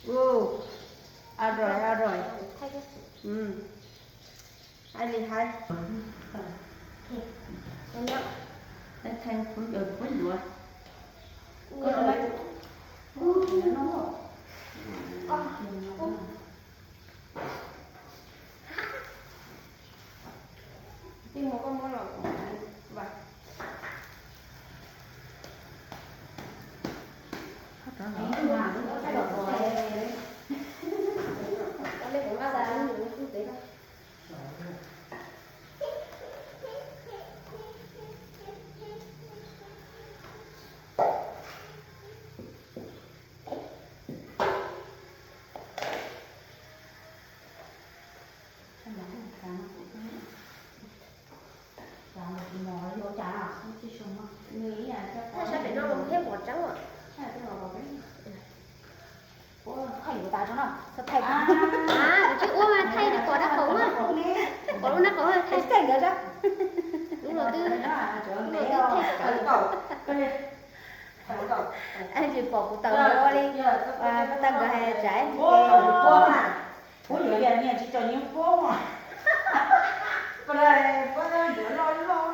Ua, a rồi, a rồi. Hais li hais. Hais thaj kuv yuav, kuv yuav. Tej mus koj muab los, Thaij sab pem no los thiab mov tseeb os. Thaij yuav tas tso no, thaij. Tsis ua mas thaij pom dab qau na, pom lub nab qau thaij tseeb ntawd. Lub no twb, lub no twb thaij tau. Tsis pom kuv tawm ua li, tag nkawd hais tsam. Puab yuav yam niag tsis tso nyiaj puab mas, puab yuav loj loj.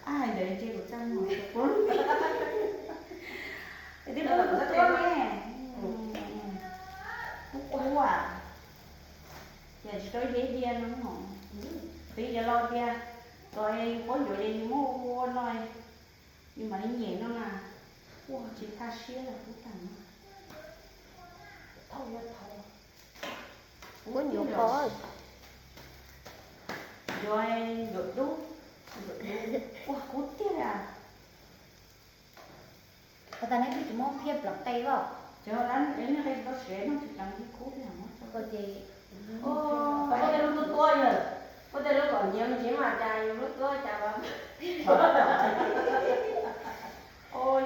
Ntawd ntshe kuv txaj muag puab. Twb puab tuab ne, puab qub qub, ces tsis tau hiab hiab no. Twb yog los tias, tau puab yuav ces yus muab ua no, yus mam li nyem no mas, ua tsis thaj siab los puab tag no. Puab nyuam qos, yuav, yuav dub, ua kub tiag li. Ua tas neb twb tsis muab phiab plom qe los? Cov lab neb qe tsis tau siav no tsis tau ib kub li. Ces puab tej lub tuab tuab yog, puab tej lub kom nyiav me ntsis mas cas yus lub tuab cas los.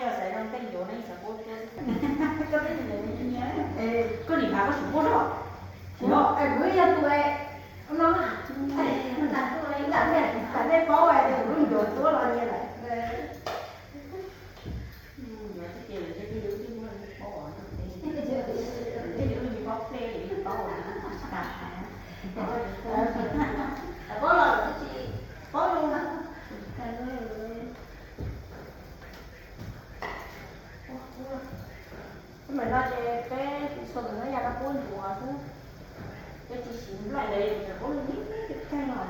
Yog xaiv zoo tej yuav ne xaiv puab tuab. Koj nim nqa koj sim puab os. Kuv yog tus no, nej paub kuv lub ncuav tuab los nyiav lawm. Yuav txoj kev lawm ntshe twb yus twb muaj paub os, ntshe yus twb paub pleb li paub os. Paub los twb tsis paub zoo na. Thaum no ces peb xuas ntawm no yam no puab ncuav xwb, peb tsis siv nplaim li, puab li ib tug kheej los.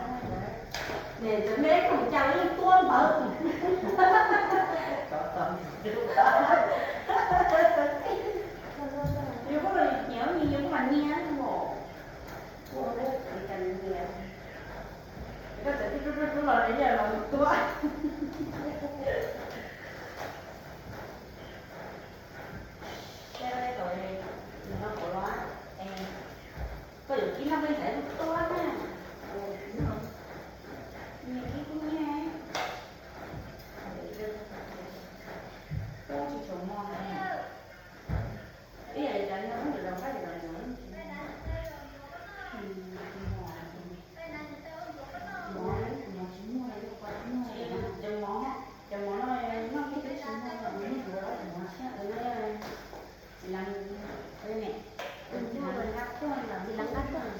Nim ntawd me ib tug cas ib tuab npawv. Yus kuj los nyiav, yus kuj mam nyiav os. Koj txawm rub rub rub los li yog los tua. Koj yuav kib noj peb ntxhais tua na. Nyias kib kuj nyiaj. Ub, tsis tshua mos na. Ib yam li cov nyob rau nram qab ces los ntxuav, mos, mos tsis muaj, cov mos, cov mos no noj kiag peb tsis muaj, muaj yuav cov mos tshiab ntawd na. Txiv lav, txiv lav nqaj tuaj, txiv lav nqaj tuaj.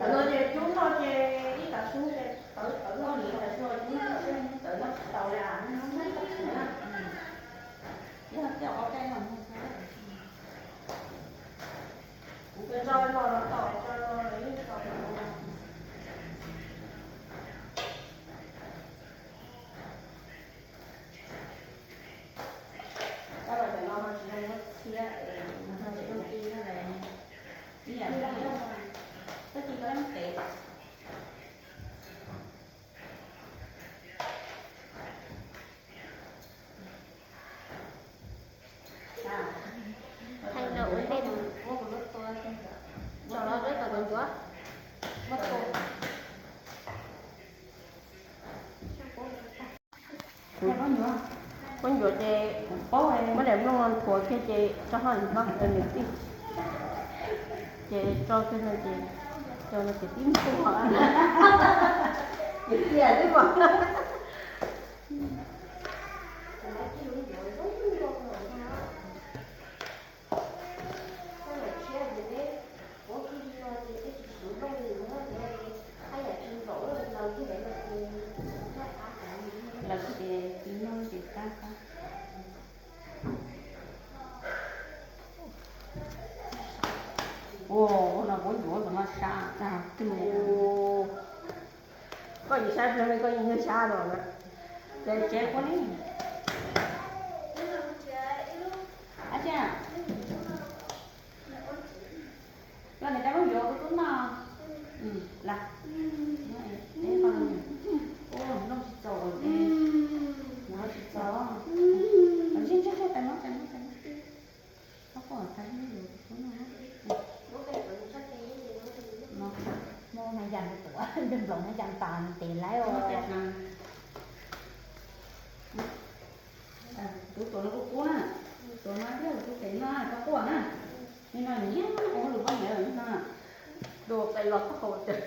Tawv no ces cub noj ces ib tav su ces tawv, tawv noj li tav su, cub noj tsis tau li, noj tsis tau li. Yog tej qhov kej no, kuv tso no los tau, tso no los yeej tau. Tab los cov no ho tsis zoo muab txhiab, tsis zoo ti no lawm. Ib yam li, koj ci koj muab tev. Thaij no ua ntej mus. Tso los rau tom ntxuav. Muab tua. Muab ncuav ces muab daim nplooj no nthuav kiag ces tso hauv no rau nws tij. Ces tso kiag no ces, tso no ces tib npua. Ces tiag xwb mas. Lawv tias tsis noj ces qab qab. Ua no puab ncuav tus no sab tag. Koj yeej saib pliag koj yeej nyob sab no na. Ces tsev puab ne. Ab tsi, los niam tais muab yuav kuv tub noj. Las, nplooj tsis txaus, nplooj tsis txaus. Ntshe ntshe ntshe tais muab tais muab tais muab. Koj puas tais muab yuav kuv tub noj. Muab na yas tuav nplaum na yas tas ntev lawm. Tus tuav no kuv kub na, tuav no thiab kuv tes no koj quaj na. Nim no nyiam ua lus poj niam no, dua qe los txog hauv tias.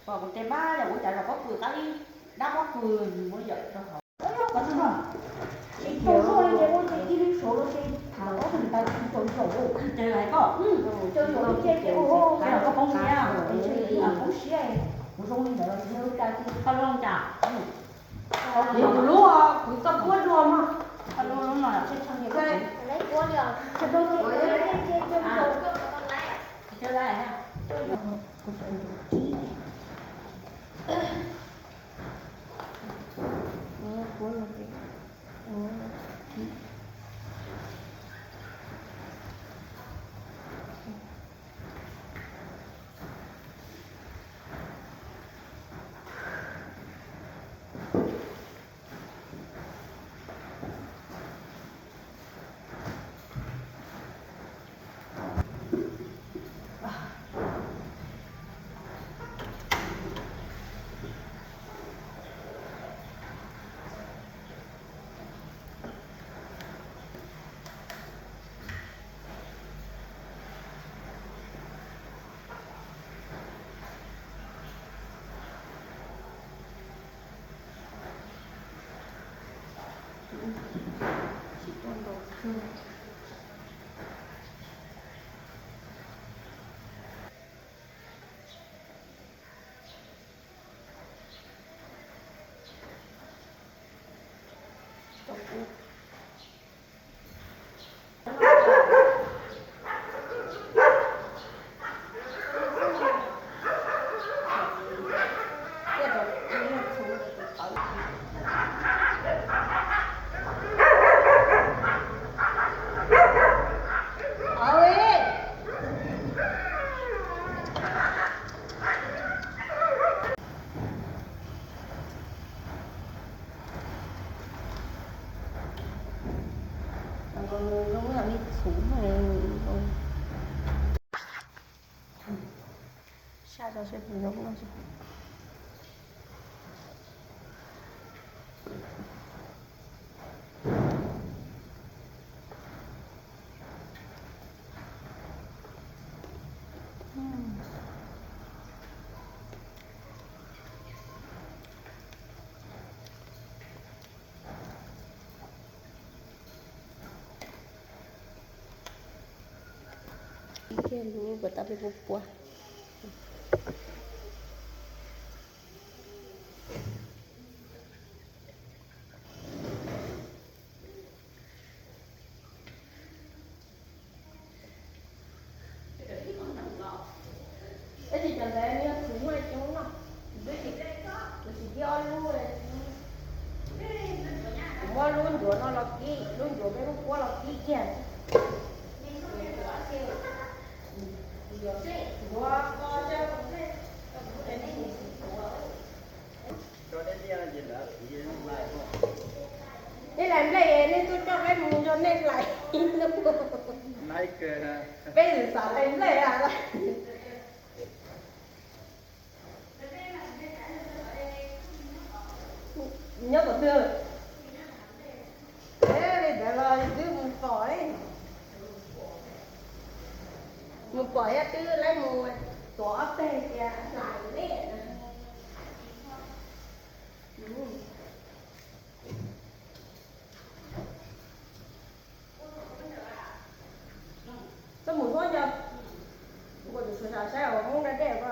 Pom kuv tes npab yog kuv cas los pob kws qab ib dab pob kws muab yawm rau hauv. Tsis tau zuaj li ces ua ces ib lub saud los ces tham ob tug niam tais tsis tau zaum. Ces hais koj, ces ua ces koj poob siab, poob siab, kuv zoo li ntawd los tsis muaj lub cas. Koj zoo cas? Kuv lub, kuv txoj puab dua mog. Koj lub lub no. Nws zoo li txhuv, nws zoo. Saj tso seb puas zoo no. Ib kiag lub puas tau peb puas puas. Tab sis cov ntawd nws yog txhuv muaj coob no, kuv tsis, kuv tsis kib ob lub. Kuv muab lub ncuav no los kib, lub ncuav peb lub puab los kib kiag. Ncuav ko, nej hlais nplej, nej tuaj coj peb mus yog nej hlais. Peb xav hlais nplej a. Nyob tom twg? Li ntawd los twb mus pom, mus pom thiab twb lawv mus tuav ob teg tias hlais nplej. Txhob mus huab nco, ua tus suav saib os, Hmoob da dej ko.